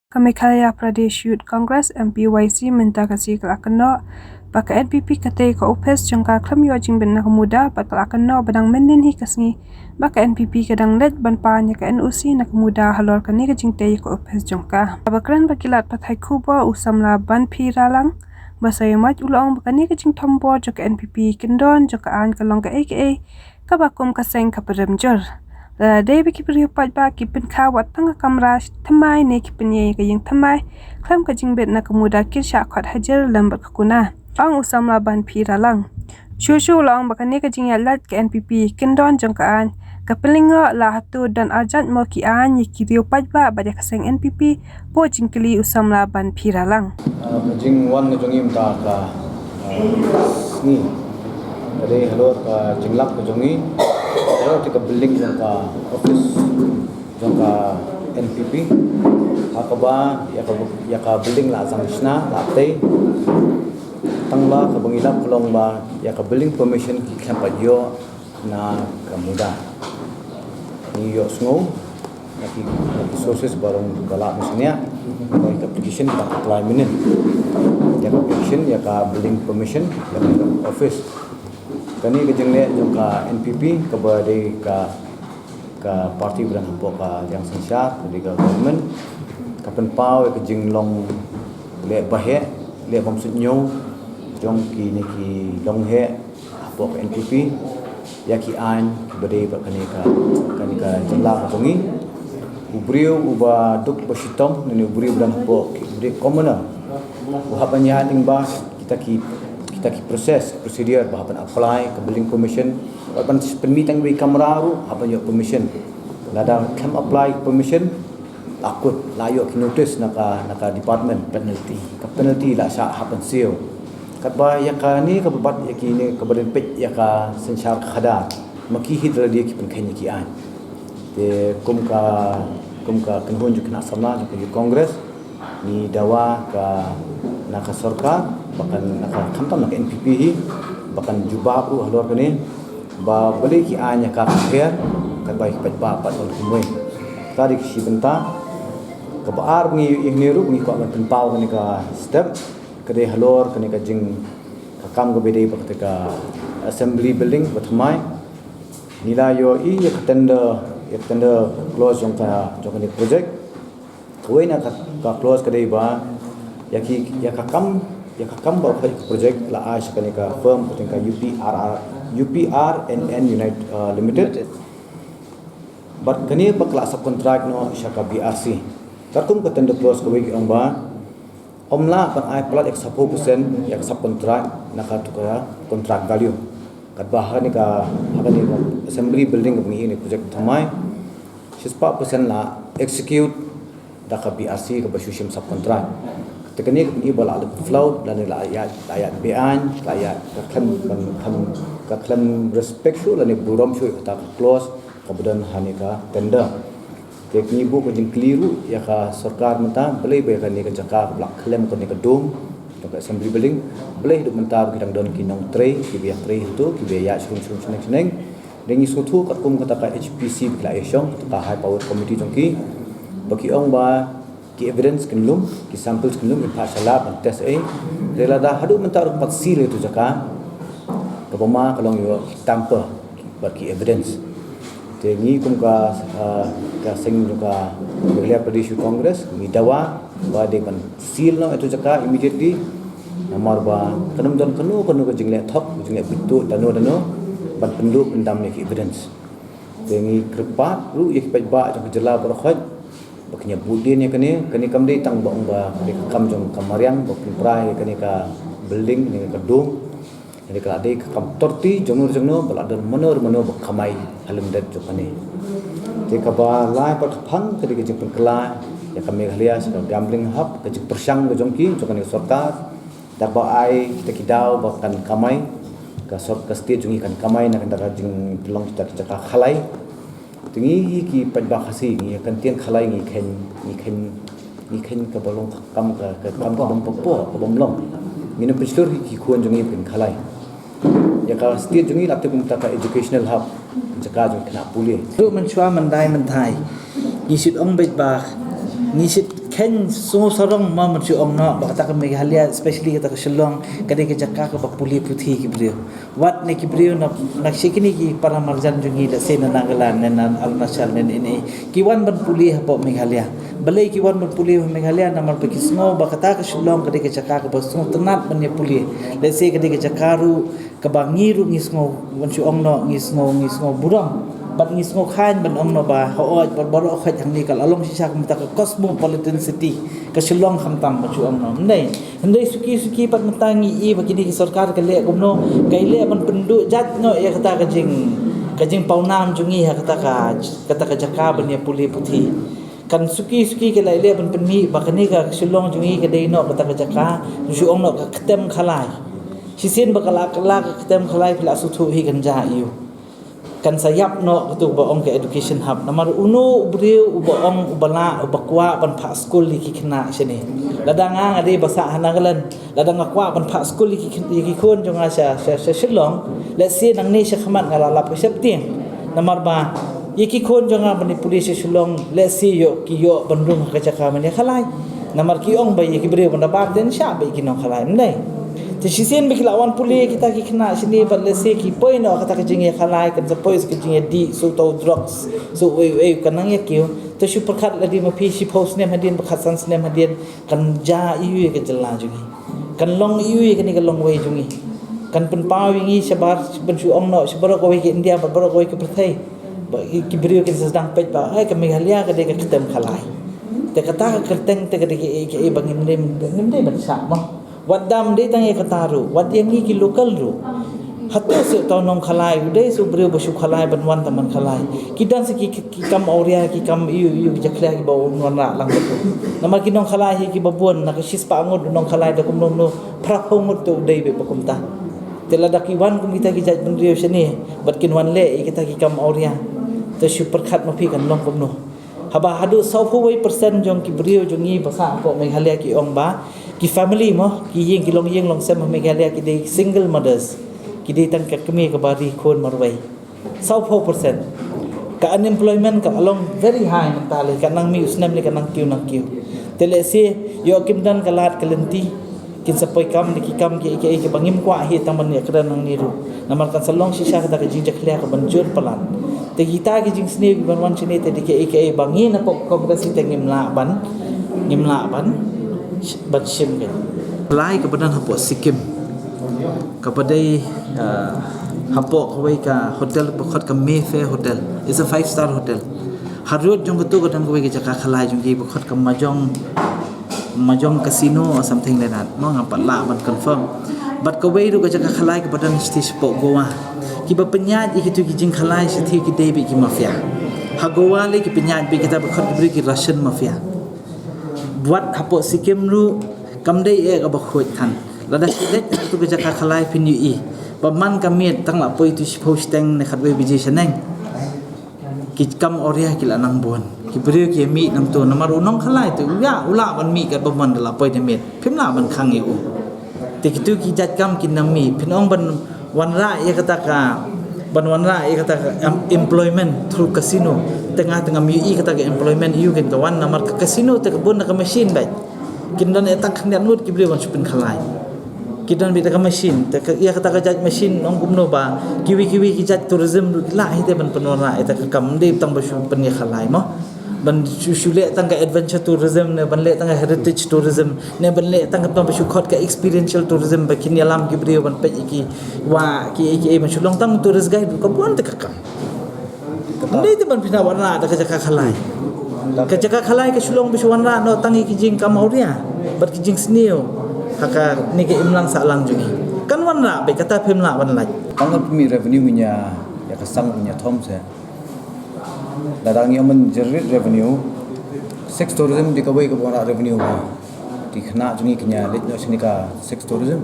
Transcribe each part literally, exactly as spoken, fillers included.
Ka Meghalaya Pradesh Youth Congress, M P Y C, mynta ka sngi ka la kynnoh ba ka N P P ka tei ka ophis jong ka khlem ïoh jingbit na ka MUDA bad ka la kynnoh ba dang mynnin hi ka sngi ba ka N P P ka dang leit ban pan ïa ka N O C na ka MUDA halor kane ka jingtei ka ophis jong ka. Haba kren bad ki lad pathai khubor u samla Banphiralang Basaiawmoit u la ong ba kane ka jingthombor jong ka N P P kyndon jong ka aiñ ka long kaei kaei kaba kum ka seng ka pyrem jur. Lada dei ba ki briew paidbah ki pynkha wat tang ka kamra thymmai ne ki pynïeng ïa ka ïing thymmai khlem ka jingbit na ka MUDA kin shah khot hajir lem bad ka kuna. Ong u samla Banphiralang. Shuh shuh u la ong ba kane ka jingïaid lait ka N P P kyndon jong ka aiñ ka pynlyngngoh la hato don arjat mo ki aiñ ïa ki briew paidbah bad ïa ka seng N P P. Bad jingkylli u samla Banphiralang. Ah, ka jingwan ka jong ngi mynta ka, ah, sngi ka dei halor ka jinglap ka jong ngi halor ka building jong ka office jong ka N P P. Ha kaba ïa ka, ïa ka building la zang shna la tei. Tang ba kaba ngi lap ka long ba ïa ka building permission ki khlem pat ïoh na ka MUDA. Ngi ïohsngew na ki, na ki sources ba long ba la mynsngew ïa ka application ba apply mynnin. Ïa ka application ïa ka building permission ïa ka office. Kane ka jingleh jong ka N P P kaba dei ka, ka party ba don hapoh ka liang synshar, ka dei ka government, ka pynpaw ïa ka jinglong leh ba heh, leh bym suidñiew jong kine ki longheh hapoh ka N P P ïa ki aiñ kiba dei bad kane ka, kane ka jylla ka jong ngi. U briew uba duk ba shitom ne u briew ba don hapoh, u briew commoner u hap ban ïaid lyngba kita ki, kita ki process, procedure ba hap ban apply ka building permission, bad ban pynmih tang iwei i kamra ruh hap ban ïoh permission. Lada khlem apply permission, la kut, la ïoh ki notice na ka, na ka department, penalty. Ka penalty la shah hap ban siew. Katba ïa kane kaba bat ïa kine kaba don peit ïa ka synshar ka khadar, ma ki hi da lade ki pynkheiñ ïa ki aiñ. Te kum ka, kum ka kynhun jong ki khynnah samla jong ka Youth Congress, ngi dawa ka na ka sorkar ba kan, na ka, khamtam na ka N P P hi, ba kan jubab ruh halor kane, ba balei ki aiñ ïa ka ka pher, katba ki paidbah pat wan kumwei. Ka dei ka shi bynta. Kaba ar ba ngi ïohi hangne ruh, ngi kwah ban pynpaw kane ka step, ka dei halor kane ka jing, ka kam kaba dei bad kata ka assembly building ba thymmai. Ngi la ïohi ïa ka tender, ïa ka tender clause jong ka, jong kane ka project. Kawei na ka, ka clause ka dei ba ïa ki, ïa ka kam, ïa ka kam ba ka project la ai sha kane ka firm, ka jong ka U P R R, U P R N N Unit, uh, Limited. Bad kane ba ka la subcontract noh sha ka B R C. Katkum ka tender clause kawei ki ong ba ym lah ban ai palat ïa ka saphew percent ïa ka subcontract na katu ka contract value. Katba ha kane ka, ha kane ka assembly building kaba ngi ïohi ne project thymmai, shispah percent la execute da ka B R C kaba shu shim subcontract. Te kane ka pyni ba la leh float lane la ïa, la ïa beaiñ, la ïa ka khlem, ka khlem, ka khlem respect shuh lane burom shuh ïa kata ka clause kaba don ha kane ka tender. Te ngi buh ka jingkylli ruh ïa ka sorkar mynta, balei ba ïa kane ka jaka kaba la khlem kane ka dome jong ka assembly building, balei haduh mynta ba ki dang don ki nongtrei kiba ïatrei hato, kiba ïaid shnong shnong shnong shnong. Te ngi sngewthuh katkum kata ka H P C ba ki la ïashong, kata ka high powered committee jong ki, ba ki ong ba ki evidence kin lum, ki samples kin lum, kin phah sha lab ban test ei. Te lada haduh mynta ruh pat seal ïa katu jaka, kaba ma ka long ïoh ki tamper bad ki evidence. Te ngi kum ka, ah, ka seng jong ka Meghalaya Pradesh Youth Congress, ngi dawa ba dei ban seal noh ïa katu jaka immediately. Namar ba kan ym don kano kano ka jingleh thok, jingleh bit tuh dano dano ban pynduh pyndam ïa ki evidence. Te ngi kyrpad ruh ïa ki paidbah jong ka jylla baroh khoit ba kin ïa bud dien ïa kane, kane kam dei tang ba ong ba ka dei ka kam jong ka mariang ba pynpra ïa kane ka building, kane ka dome. Kane ka la dei ka kam torti jongno jongno ba la don mano mano ba kamai ha lyndet jong kane. Te kaba lai bad ka phang ka dei ka jingpynkylla ïa ka Meghalaya sha ka gambling hub, ka jingpyrshang ka jong ki, jong kane ka sorkar. Da kaba ai kita ki daw ba kan kamai, ka sor-, ka state jong ngi kan kamai na ka bynta ka jingpynlong kita ki jaka khalai. Te ngi hi ki paidbah Khasi ngi ïa kyntien khalai ngi kheiñ, ngi kheiñ, ngi kheiñ kaba long ka kam ka, ka kam kaba ym paw, kaba ym long. Ngin ym pynshlur hi ki khun jong ngi ba kin khalai. Ïa ka state jong ngi la tip kumta ka educational hub, jaka jong khynnah pule. Ruh mynshuwa myndai myndai ngi shu ong beit ba ngi shu Hynrei sngewsarong ma, mynta shu ong noh ba kata ka Meghalaya, especially kata ka Shillong, ka dei ka jaka kaba pule puthi ki briew. Wat ne ki briew na, na shi kine ki para marjan jong ngi, let's say na Nagaland ne na Arunachal ne ne, ki wan ban pule hapoh Meghalaya. Balei ki wan ban pule hapoh Meghalaya? Namar ba ki sngew ba kata ka Shillong ka dei ka jaka kaba sngewtynnat ban ïa pule. Let's say ka dei ka jaka ruh kaba ngi ruh ngi sngew, ban shu ong noh, ngi sngew, ngi sngew burom bad ngi sngew khlaiñ ban ong noh ba hooid, bad baroh khoit hangne ka la long shisha kumta ka cosmopolitan city ka Shillong khamtam, ban shu ong noh. Hynrei, hynrei suki suki pat mynta ngi i ba kine ki sorkar ka leh kumno, ka i leh ban pynduh jait noh ïa kata ka jing, ka jingpawnam jong ngi ha kata ka, kata ka jaka ban ïa pule puthi. Kan suki suki ka la i leh ban pynmih ba kane ka Shillong jong ngi ka dei noh kata ka jaka, shu ong noh, ka ktem khalai. Shisien ba ka la, ka la ka ktem khalai, phi la sngewthuh hi, kan jia aiu? Kan sa ïap noh katu ba ong ka education hub. Namar uno u briew uba ong, uba lah, uba kwah ban phah skul ïa ki khynnah shane. Lada nga, nga dei ba sah ha Nagaland, lada nga kwah ban phah skul ïa ki khyn-, ïa ki khun jong nga sha, sha, sha Shillong, let's say nangne sha khmat nga la lap ka sheptieng. Namar ba ïa ki khun jong nga ban ïa pule sha Shillong, let's say ïoh, ki ïoh ban rung ha ka jaka ban ïa khalai. Namar ki ong ba ïa ki briew ban da bar, te shah ba ïa ki nongkhalai, ym dei? Te shisien ba ki la wan pule kita ki khynnah shane, bad let's say ki poi noh kata ka jingïakhalai, kan sa poi sa ka jingïadih, sa uto u drugs, sa uei uei, kan nang ïa kiew. Te shu pyrkhat lade ma phi, shiphew snem hadien bad khatsan snem hadien, kan jia aiu ïa ka jylla jong ngi? Kan long aiu ïa kane ka longwei jong ngi? Kan pynpaw ïa ngi shabar, ban shu ong noh, sha baroh kawei ka India bad baroh kawei ka pyrthei. Ba ki, ki briew kin sa sdang peit ba, ai, ka Meghalaya ka dei ka ktem khalai. Te kata ka kyrteng te ka dei kaei kaei ba ngim dei, ngim dei ban shah mo. Wat dam dei tang ïa kata ruh, wat ïa ngi ki local ruh. Hato shu tau nongkhalai, u dei shu briew ba shu khalai ban wan tang ban khalai? Ki don sa ki, ki, ki kam awria, ki kam aiu aiu, ki jakhlia kiba un wanrah lang bad u. Namar ki nongkhalai hi kiba bun, na ka shispah ngut u nongkhalai da kumno kumno, phraphew ngut te u dei beit ba kumta. Te lada ki wan kum kita ki jaitbynriew shane bad kin wan leh ïa kita ki kam awria, te shu pyrkhat ma phi kan long kumno. Haba haduh sawphew wei percent jong ki briew jong ngi ba sah hapoh Meghalaya ki ong ba ki family mo, ki ïing, ki longïing longsem ha Meghalaya ki dei single mothers. Ki dei tang ka kmie kaba ri khun marwei. Sawphew percent. Ka unemployment ka long very high mynta lei, ka nang mih u snem lei ka nang kiew nang kiew. Te lehse ïoh kim don ka lad ka lynti, kin sa poi kam da ki kam kiei kiei kiba ngim kwah hi tang ban ïakren nangne ruh. Namar kan sa long shisha kata ka jingjakhlia kaban jur palat. Te kita ki jingsniew kiban wan shane te da kiei kiei ba ngi na pok Congress te ngim lah ban, ngim lah ban, ban shim keiñ. Lai kaba don hapoh Sikkim, kaba dei, ah, hapoh kawei ka hotel ba khot ka Mayfair Hotel. It's a five star hotel. Harud jong katu ka don kawei ka jaka khalai jong ki ba khot ka Mahjong, Mahjong Casino or something like that. Mo, ngam pat lah ban confirm. Bad kawei ruh ka jaka khalai kaba don shathie shapoh Goa. Kiba pynïaid ïa kitu ki jingkhalai shathie ki dei beit ki mafia. Ha Goa lei ki pynïaid beit kita ba khot ki briew ki Russian mafia. Wat hapoh Sikkim ruh kam dei eh kaba khuid than. Lada shu leit ha katu ka jaka khalai phin ïohi ba man ka miet tang la poi tu shiphew shiteng ne khatwei baje shaneng, ki kam awria ki la nang bun. Ki briew ki ïa mih nangto, namar u nongkhalai te u ïa, u lah ban mih katba mon da la poi da miet. Phim lah ban khang ïa u. Te kitu ki jait kam kin nang mih. Phin ong ban wanrah ïa kata ka, ban wanrah ïa kata ka em-, employment through casino. Te nga te ngam ïohi kata ka employment aiu kin ka wan, namar ka casino te ka bun na ka machine beit. Kin don eh tang khyndiat ngut ki briew ban shu pynkhalai. Ki don beit da ka machine, te ka, ïa kata ka jait machine ong kumno ba kiwei kiwei ki jait tourism ruh ki lah hi te ban pynwanrah ïa kata ka kam, ym dei tang ba shu pynïakhalai mo. Ban shu, shu leh tang ka adventure tourism ne ban leh tang ka heritage tourism ne ban leh tang kata ba shu khot ka experiential tourism ba kin ïalam ki briew ban peit ïa ki wah kiei kiei, ban shu long tang tourist guide ruh ka bun te ka kam. Ym dei te ban pynwanrah da ka jaka khalai. Ka jaka khalai ka shu long ba shu wanrah noh tang ïa ki jingkam awria bad ki jingsniew ha kane ka imlang sahlang jong ngi. Kan wanrah beit, kata phim lah ban lait. Tang ka pynmih revenue ngin ïa, ïa ka sang ngin ïa thom seh. Lada ngi ong ban generate revenue, sex tourism dei kawei kaba wanrah revenue ba ki khynnah jong ngi kin ïa leit noh shane ka sex tourism.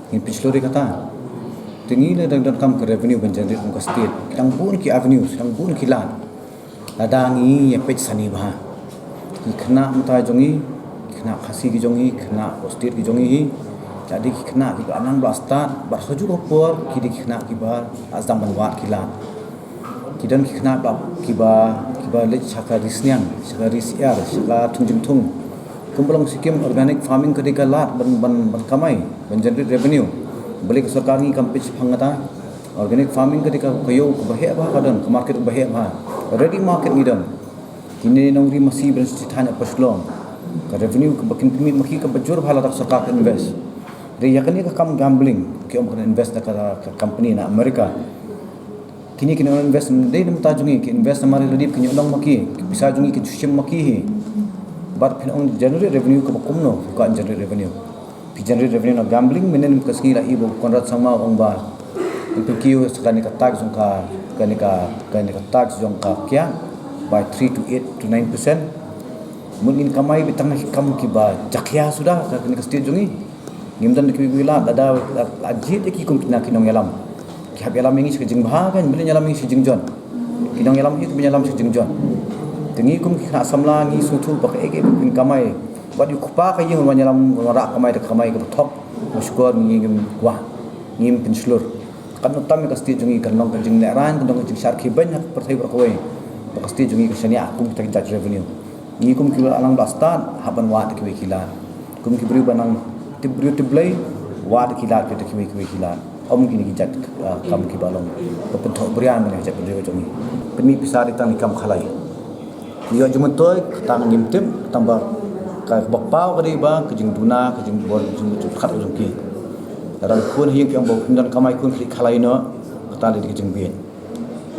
Ngin pynshlur ïa kata. Te ngi leh dang donkam ka revenue ban generate kum ka state. Ki dang bun ki avenues, ki dang bun ki lad. Lada ngi ïa peit sani bha. Ki khynnah mynta jong ngi, ki khynnah Khasi ki jong ngi, ki khynnah state ki jong ngi hi. Ki dei ki khynnah kiba nang ba stad, bad ha kajuh ka por, ki dei ki khynnah kiba la sdang ban wad ki lad. Ki don ki khynnah ba, kiba, kiba leit sha ka ri sniang, sha ka ri syiar, sha ka thung jingthung. Kumba long skim organic farming ka dei ka lad ban ban ban kamai, ban generate revenue. Balei ka sorkar ngi kam peit shaphang kata? Organic farming ka dei ka, ka ïew kaba heh bha ka don, ka market kaba heh bha. Ready market ngi don. Kine nongri masi ban sdang ha Shillong. Ka revenue kaba kin pynmih ma ki kaba jur bha lada ka sorkar ka invest. Hynrei ïa kane ka kam gambling, ki ong kan invest da ka, ka company na America. Kine ki nong invest, dei na bynta jong ngi, ki invest namar ïa la dep, ki ïoh nong ma ki, ki pisa jong ngi ki ju shim ma ki hi. Bad phin ong generate revenue kaba kumno, ka generate revenue. Phi generate revenue na gambling, mynhynnin ka sngi la i ba u Conrad Sangma u ong ba phin pynkiew sa kane ka tax jong ka, kane ka, kane ka tax jong ka kiad by three to eight to nine percent. Mut ngin kamai beit tang na ki kam kiba jakhlia suda ha kane ka state jong ngi. Ngim don da kiwei kiwei lad, lada la jied ïa ki kum kine ki nongïalam. Ki hap ïalam ïa ngi sha ka jingbha, kan, balei ïalam ïa ngi sha ka jingjot? Ki nongïalam ïa ki ban ïalam sha ka jingjot. Te ngi kum ki khynnah samla ngi sngewthuh ba kaei kaei ba kin kamai. Wat ïa u kpa ka ïing ban ïalam, ban rah kamai, te kamai kaba thok. Ba shukor ngi ngim kwah, ngim pynshlur. Kan nang tam ïa ka state jong ngi, kan long ka jinglehrain, kan long ka jingshah khibeiñ ha ka pyrthei baroh kawei. Ba ka state jong ngi ka shaniah kum kita ki jait revenue. Ngi kum kiba nang ba stad, hap ban wad da kiwei ki lad. Kum ki briew ba nang tip briew tip Blei, wad da ki lad kita kiwei kiwei ki lad. Ym kine ki jait, ah, kam kiba long ba pynthoh bria na ka jaitbynriew jong ngi. Pynmih pisa dei tang ïa ki kam khalai. Ïoh jingmyntoi, kata ngim tip, tang ba ka, kaba paw ka dei ba ka jingduna, ka jingbor, ka jingmut jingpyrkhat jong ki. Lada khun ha ïing ki ong ba kim don kamai, khun ki khalai noh, kata dei ka jingbieit.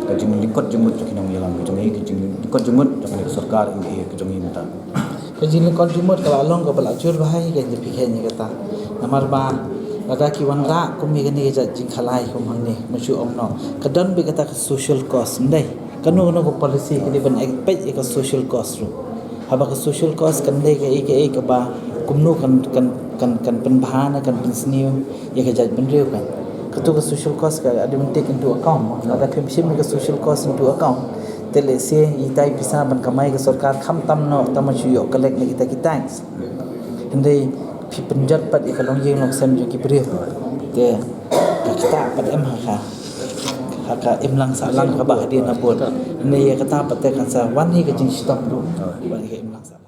Ka jinglyngkot jingmut jong ki nongïalam ka jong ngi, ka jinglyngkot jingmut jong kane ka sorkar M D A ka jong ngi mynta. Ka jinglyngkot jingmut ka la long kaba la jur bha hi, ka jingpynkhiah ïa kata. Namar ba lada ki wanrah kum ïa kane ka jait jingkhalai kum hangne, ma shu ong noh. Ka don beit kata ka social cost, ym dei? Kano kano ka policy ka dei ban peit ïa ka social cost ruh. Haba ka social cost kan dei kaei kaei kaba kumno kan, kan, kan, kan pynbha ne kan pynsniew ïa ka jaitbynriew kan. Kato ka social cost ka automatic into account. Lada phim shim ïa ka social cost into account, te lehse ita i pisa ban kamai ka sorkar khamtam noh tang ban shu ïoh collect na kita ki tax. Hynrei phi pynjot pat ïa ka longïing longsem jong ki briew. Te ka ktah pat em ha ka, ha ka imlang sahlang kaba hadien habud. Hynrei ïa kata pat te kan sa wan hi ka jingshitom ruh. Wan hi ka imlang sahlang.